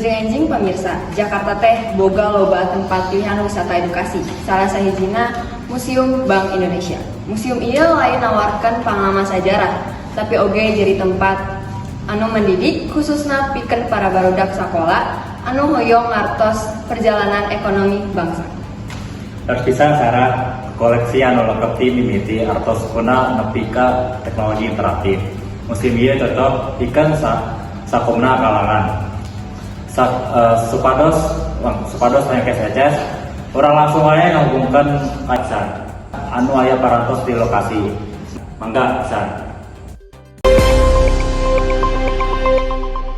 Wilujeng enjing pamirsa, Jakarta teh boga loba tempat pilihan wisata edukasi. Salah sahijina Museum Bank Indonesia. Museum ieu lain nawarkan pengalaman sejarah, tapi oge jadi tempat anu mendidik, khususna pikeun para barudak sakola anu hoyong ngartos perjalanan ekonomi bangsa. Leres pisan, Sarah, koleksi anu lengkap ti mimiti artos kuna nepi ka teknologi interaktif. Museum ieu cocok pikeun sakumna kalangan. Supados teu eces, urang langsung wae ngahubungkeun ka Iksan anu aya parantos di lokasi. Mangga, Iksan.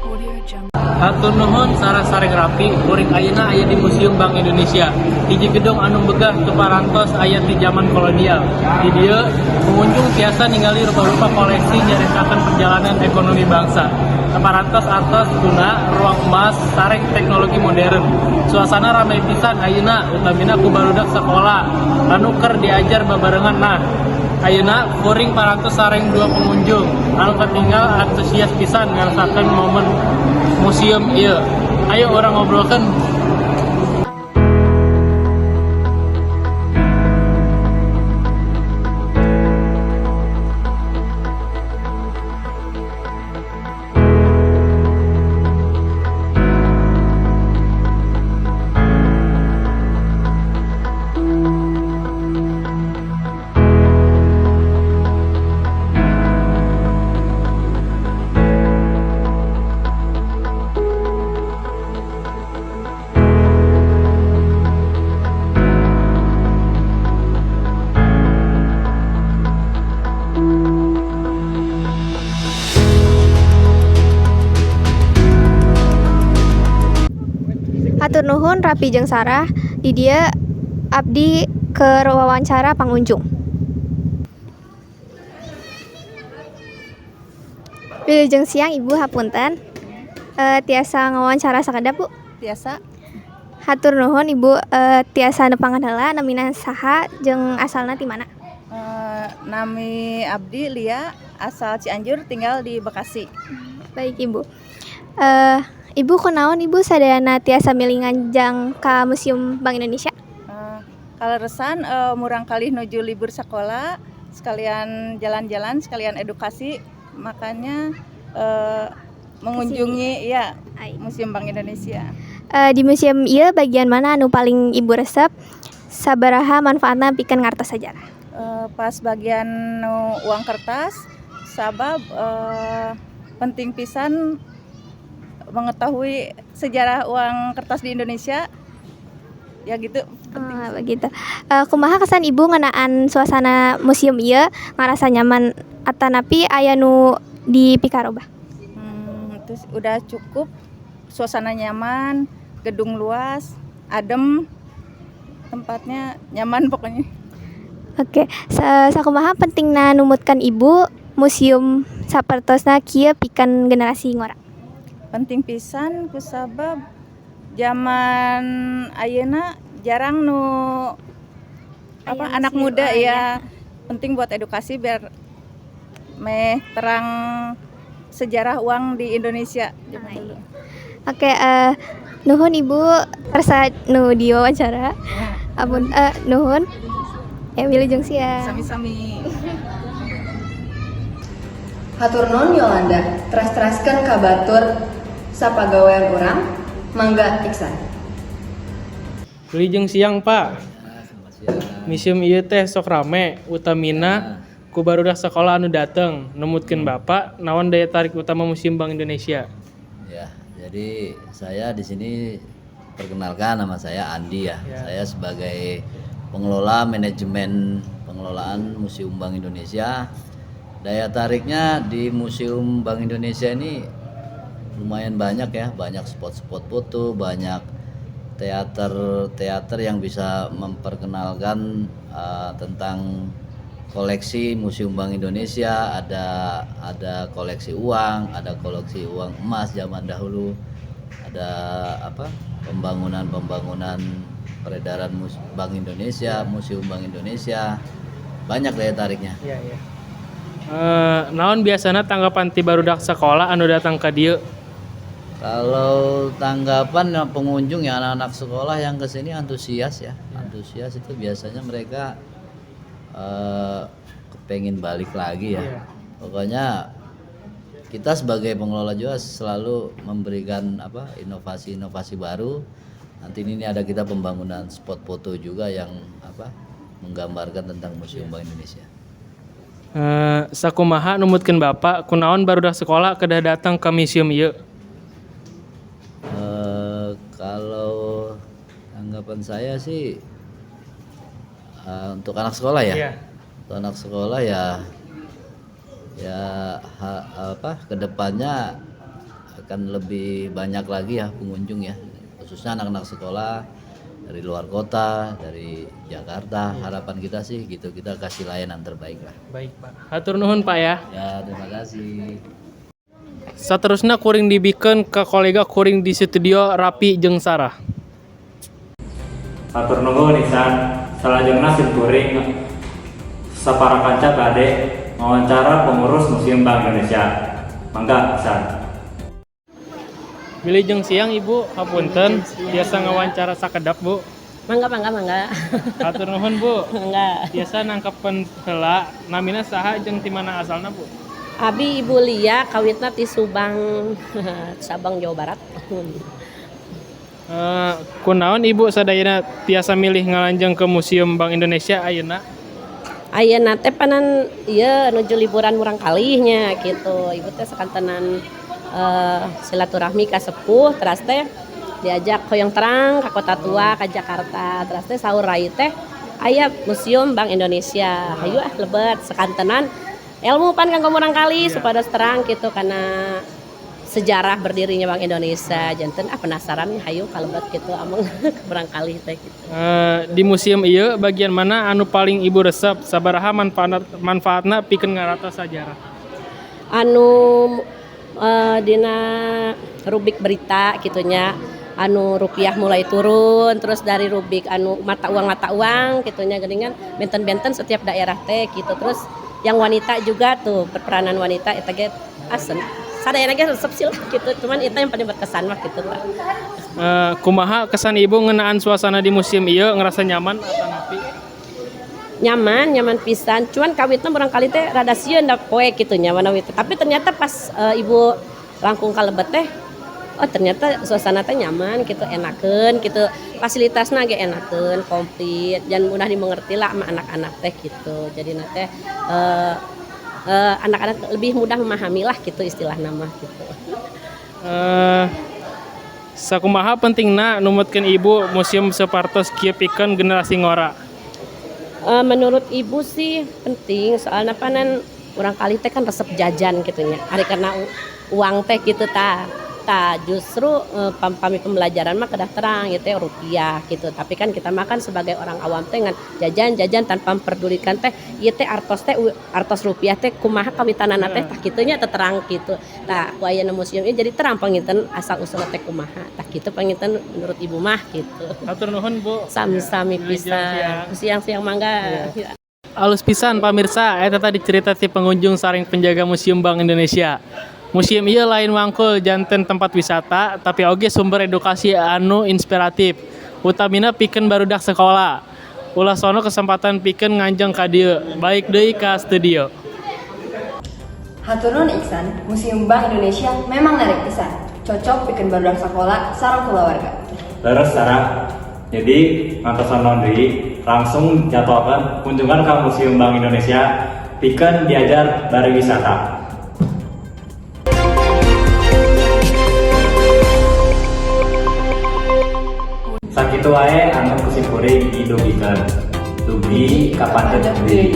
Audio Jungle. Hatur nuhun, Sarah sareng Rapi, kuring ayeuna aya di Museum Bank Indonesia. Hiji gedung anu megah parantos aya di zaman kolonial. Di dieu pengunjung tiasa ningali rupa-rupa koleksi nyaritakeun perjalanan ekonomi bangsa. Parantos artos kuna, ruang emas, sareng teknologi modern. Suasana ramai pisan ayeuna, utamina ku barudak sekolah anu keur diajar babarengan. Nah, ayeuna kuring parantos sareng dua pengunjung anu katinggal antusias pisan ngarasakeun momen museum ieu. Ayo urang ngobrolkeun. Hatur nuhun, Rapi jeung Sarah. Di dieu abdi keur wawancara pangunjung. Wilujeng siang, Ibu, hapunten. Tiasa ngawawancara sakedap, Bu? Biasa. Hatur nuhun, Ibu, tiasa nepangan heula namina saha jeung asalna ti mana? Nami abdi Lia, asal Cianjur, tinggal di Bekasi. Baik, Ibu. Ibu, kunaon Ibu sadayana tiasa milih nganjang ka Museum Bank Indonesia? Kaleresan murangkalih nuju libur sekolah, sekalian jalan-jalan, sekalian edukasi, makanya mengunjungi ya Ai. Museum Bank Indonesia. Di museum ieu bagian mana anu paling Ibu resep? Sabaraha manfaatna pikeun ngartos sajarah? Pas bagian nu uang kertas, sabab penting pisan mengetahui sejarah uang kertas di Indonesia, ya gitu, penting. Oh, begitu. Kumaha kesan Ibu ngeunaan suasana museum ieu, ngarasa nyaman atanapi aya nu dipikarobah? Terus udah cukup, suasana nyaman, gedung luas, adem, tempatnya nyaman pokoknya. Oke, sakumaha pentingna numutkeun Ibu museum sapertosna kieu pikeun generasi ngora? Penting pisan kusabab zaman ayeuna jarang nu apa Aya anak museum, muda oh, ya. Iya. Penting buat edukasi biar meh terang sejarah uang di Indonesia zaman Ah, dulu. iya. Oke, nuhun Ibu rasa nu diwawancara. Ampun, nuhun. Ya, wilujeng siang. Sami-sami. Hatur nuhun, Yolanda, teras-teraskeun ka batur sapagawean urang, mangga, Iksan. Wilujeng siang, Pak. Museum ieu teh sok rame, utamina ku barudak sekolah anu dateng. Numutkeun Bapak, naon daya tarik utama Museum Bank Indonesia? Ya, jadi saya di sini, perkenalkan, nama saya Andi ya. Ya. Saya sebagai pengelola manajemen pengelolaan Museum Bank Indonesia. Daya tariknya di Museum Bank Indonesia ini lumayan banyak ya, banyak spot-spot foto, banyak teater-teater yang bisa memperkenalkan tentang koleksi Museum Bank Indonesia, ada koleksi uang, ada koleksi uang emas zaman dahulu, ada apa? Pembangunan-pembangunan peredaran Bank Indonesia, Museum Bank Indonesia. Banyak daya tariknya. Iya. Naon biasana tanggapan ti barudak sekolah anu datang ka dieu? Kalau tanggapan ya pengunjung ya anak-anak sekolah yang kesini antusias ya. Antusias itu biasanya mereka kepengen balik lagi ya. Pokoknya kita sebagai pengelola juga selalu memberikan apa inovasi-inovasi baru. Nanti ini ada kita pembangunan spot foto juga yang apa menggambarkan tentang Museum Bank Indonesia. Sakumaha numutkeun Bapak, kunaon barudak sekolah kedah datang ke museum ieu? Kalau tanggapan saya sih untuk anak sekolah ya. Untuk anak sekolah ya ya apa kedepannya akan lebih banyak lagi ya pengunjung ya, khususnya anak-anak sekolah dari luar kota, dari Jakarta. Harapan kita sih gitu, kita kasih layanan terbaik lah. Baik, Pak. Hatur nuhun, Pak, ya. Ya, terima kasih. Saterusna kuring dibikeun ke kolega kuring di studio, Rapi jeung Sarah. Hatur nuhun, Iksan. Salajengna sim kuring sapara kanca bade wawancara pengurus Museum Bank Indonesia. Mangga, Iksan. Wilujeng siang, Ibu, hapunten tiasa ngawancara sakedap, Bu? Mangga, mangga, mangga. Hatur nuhun, Bu. Mangga. Tiasa nangkepan heula namina saha jeung ti mana asalna, Bu? Abi Ibu Lia, kawitna ti Subang, Sabang, Jawa Barat. Kunaon Ibu sadayana tiasa milih ngalanjeng ke Museum Bank Indonesia ayeuna? Ayeuna teh panan ieu nuju liburan murangkalih nya gitu. Ibu teh sakantenan silaturahmi ka sepuh, teras teh diajak hoyong terang ka Kota Tua, ka Jakarta. Teras teh saur rai teh aya Museum Bank Indonesia. Hayu ah lebet, sakantenan ilmu pan kanggo murangkalih supados terang gitu karena sejarah berdirinya Bank Indonesia. Janten ah penasaran, hayu kalebet gitu ameng murangkalih teh gitu. Di museum ieu bagian mana anu paling Ibu resep? Sabaraha manfaatna pikeun ngaratos sajarah? Anu dina rubrik berita gitunya, anu rupiah mulai turun, terus dari rubrik anu mata uang gitunya, geuningan benten-benten setiap daerah teh gitu. Terus yang wanita juga tuh, peranan wanita eta ge asen sadayana ge resep sih lah gitu, cuman itu yang paling berkesan mah gitu lah. Kumaha kesan Ibu ngeunaan suasana di museum ieu, ngerasa nyaman atanapi? Nyaman, nyaman pisan, cuman kawitna murangkalih teh rada sieun da poek gitu nya mana teh. Tapi ternyata pas ibu langkung kalebet teh, oh ternyata suasana teh nyaman gitu, enakeun gitu, fasilitasna ge enakeun, komplit dan mudah dimengerti lah sama anak-anak teh gitu. Jadi teh anak-anak lebih mudah memahami lah gitu istilah nama gitu. Sakumaha pentingna numutkeun Ibu museum sapertos kieu pikeun generasi ngora? Menurut ibu sih penting, soalnya panan murangkalih teh kan resep jajan gitu nya, ari karena uang teh gitu ta ta justru pami pembelajaran mah kedah terang gitu ya rupiah gitu. Tapi kan kita makan sebagai orang awam teh ngan jajan jajan tanpa memperdulikan teh ieu teh artos teh artos rupiah teh kumaha kawitanana teh, tah kitunya teh terang gitu. Tah ku ayeuna museum ieu jadi terang panginten asal usul teh kumaha, tah kitu panginten menurut ibu mah gitu. Hatur nuhun, Bu. Sami-sami. Wilujeng pisan. Siang. Siang-siang, mangga. Alus pisan, pamirsa, eta tadi cerita ti pengunjung sareng penjaga Museum Bank Indonesia. Museum ieu lain wangkul janten tempat wisata, tapi oge sumber edukasi anu inspiratif. Utamina pikeun barudak sekolah. Ulah sono kesempatan pikeun nganjeng ka dieu. Balik deui ka studio. Hatur nuhun, Iksan, Museum Bank Indonesia memang menarik pisan. Cocok pikeun barudak sekolah sareng keluarga. Leres, Sarah. Jadi ngantosan naon deui, langsung jadwalkan kunjungan ke Museum Bank Indonesia pikeun diajar bari wisata. Sakitu wae anu ku simkuring didugikeun. Dugi kapanjang deui.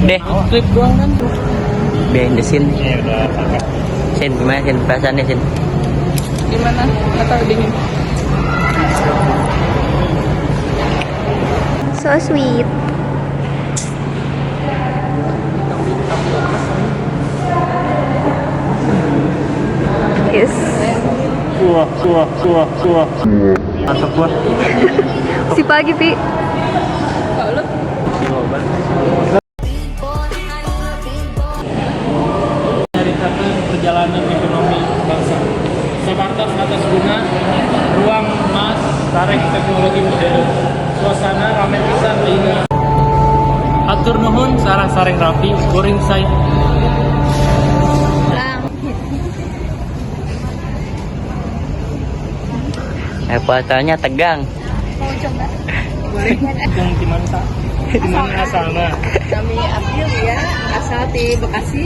Deh, Klip doang kan. Behind the scene. Ini udah pakai. Sin, gimana Sin? Perasaannya Sin? Gimana? Nggak tahu, dingin. So sweet. Yes. Wah, wah, wah, wah. Mantap buah. Si pagi, Pi. Ceritakan perjalanan ekonomi bangsa. Sabartos atas guna ruang emas sareng teknologi modern. Suasana rame pisan ayeuna. Hatur nuhun Sarah sareng Rapi, kuring saya. Lang. Eh, puasanya tegang. Mau coba? Yang di mana tak? Di mana asalna? Kami April ya, asal di Bekasi.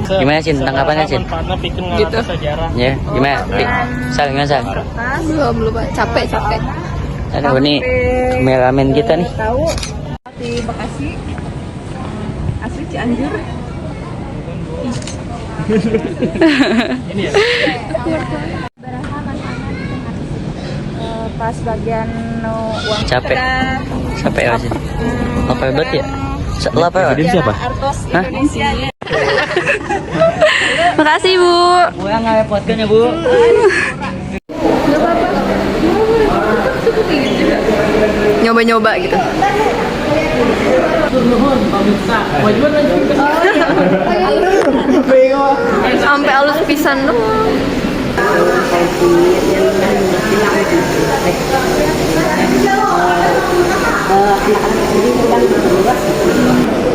Gimana, Sin? Tanggapannya, Sin? Manfaatna pikeun Gitu. ngarantos sejarah. Ya, gimana? Pi? Sal, gimana Sal? Belum, belum. Capek, capek. Aduh, ini kameramen kita nih. Tahu di Bekasi. Asli Cianjur. Ini ya. Pas bagian nu uang Capek. Capek ya, Sin? Lapar banget ya? Lapar ya? Siapa? Artos Hah? Indonesia. Makasih, Bu. Bu yang ngerepotkan ya, Bu. Nyoba-nyoba gitu. Hatur nuhun pemirsa. Wajuan lanjut ke Sampai alus pisan doang.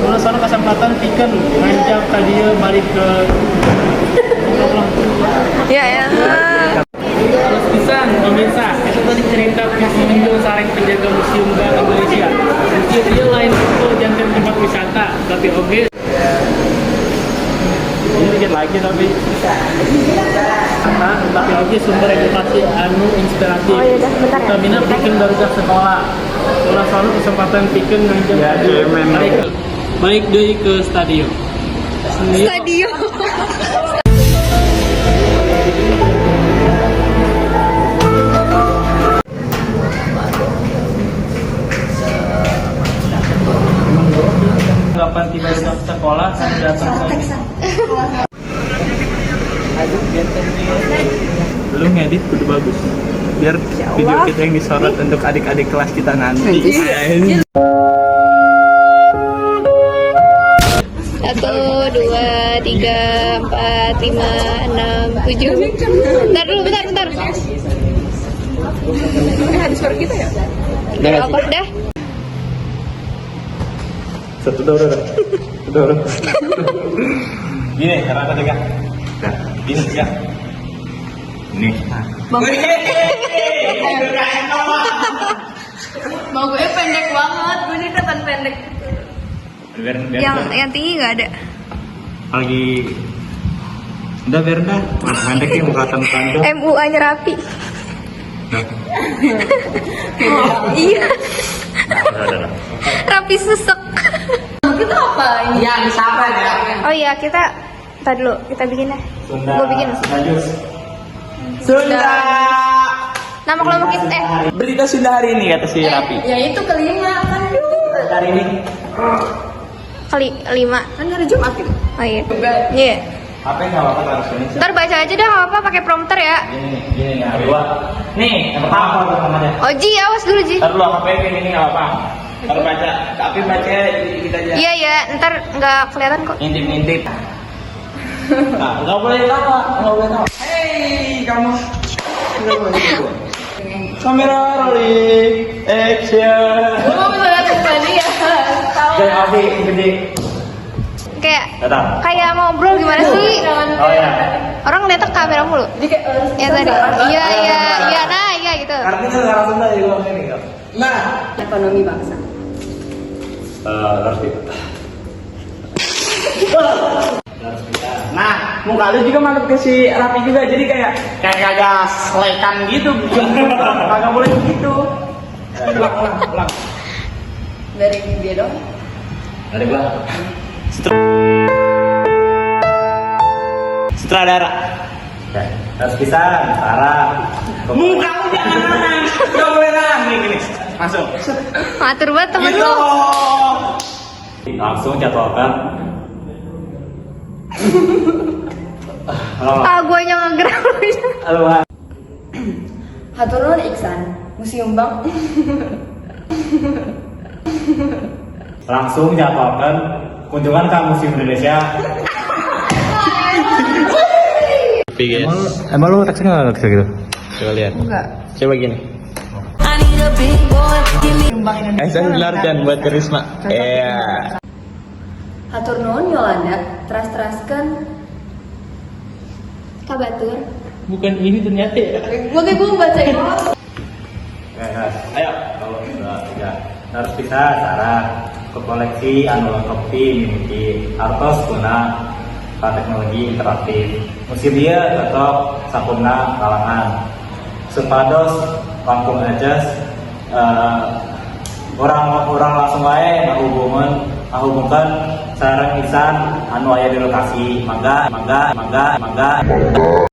Mulai sono kesempatan pikeun nganjang ka dieu balik ke Ya, ya. Terus pisan pemirsa, itu tadi cerita pengunjung sareng penjaga Museum Bank Indonesia. Museum ieu lain itu janten tempat wisata, tapi oge ini dikit lagi tapi nah, tapi oge sumber edukasi anu inspiratif. Oh, yaudah, bentar ya. Utamina pikeun barudak sekolah. Ulah selalu kesempatan pikeun nganjang Ya, cemen. balik balik deui ke stadion. Stadion. Kapan tiba barudak sekolah anu datang ke Lu ngedit kudu bagus biar video kita yang disorot untuk adik-adik kelas kita nanti. Satu, dua, tiga, empat, lima, enam, tujuh. Bentar dulu, bentar, bentar. Ada suara kita ya? Udah nggak sih? Apa dah? Satu, udah, udah, udah. Udah, udah. Gini, karena aku tegang. Nah, gini ya. Ini. Mau gue pendek banget. Gue ini kelihatan pendek. Biar, biar, Yang tinggi nggak ada. lagi udah biar dah pendek ya muka tante. MUA nya rapi. Iya. Rapi sesek. Kita apa ini? Ya, disapa ya. Oh iya, kita Ntar dulu, kita bikin deh. Gue bikin. Sunda Jus. Sunda. Nama kelompok kita Berita Sunda hari ini kata si Rapi. Ya itu kelima kan. Hari ini kali lima. Kan hari Jumat gitu. Oh iya. Iya. Apa yang nggak apa-apa taruh sini? Ntar baca aja dah, nggak apa-apa pakai prompter ya. Gini nih, gini nih, yang kedua. Nih, yang pertama apa tuh namanya? Oji, awas dulu Ji. Ntar lu HP kayak gini nggak apa-apa. Ntar baca, tapi baca dikit aja. Iya ya, ntar nggak kelihatan kok. Ngintip-ngintip. Nah, nggak boleh tawa, nggak boleh tawa. Hei, kamu. Nggak boleh gitu. Kamera rolling, action. Gue mau bisa lihat tadi ya. Tahu. Dan api gede. Kayak Datang. kayak ngobrol gimana sih? Oh ya. Orang ngeliatnya ke kamera mulu. Jadi kayak Ya tadi. Iya iya iya nah iya gitu. Karena itu orang Sunda jadi gua ini kok. Nah, ekonomi bangsa. Harus di. Nah, muka lu juga mantep ke si Rapi juga, jadi kayak kayak kagak selekan gitu, kagak boleh begitu. Ulang, ulang, ulang. Dari dia dong. Balik lah. Sutradara. Ya, harus pisan, Sarah. Muka lu jangan nahan. Nggak boleh nahan nih gini. Masuk. Matur banget temen Gitu. lu. Langsung jadwalkan. Halo. Ah, guanya ngegerak. Halo. Hatur nuhun Iksan, Museum Bank Langsung jadwalkan kunjungan ke Museum Indonesia. Guys. Emang lu teksnya nggak gitu? Coba lihat. Enggak. Coba gini. Aisyah dilarkan buat Karisma. Iya. Hatur nuhun Yolanda, teras-teraskeun Kabatur. Bukan ini ternyata ya. Gue kayak gue bacain. Ya, ayo, kalau dua, tiga. Harus bisa cara ke koleksi anu lengkap ti mimiti artos guna ka teknologi interaktif. Museum ieu cocok sakumna kalangan. Supados langkung aja orang-orang langsung wae ngahubungkeun sareng insan anu aya di lokasi. Mangga, mangga, mangga, mangga.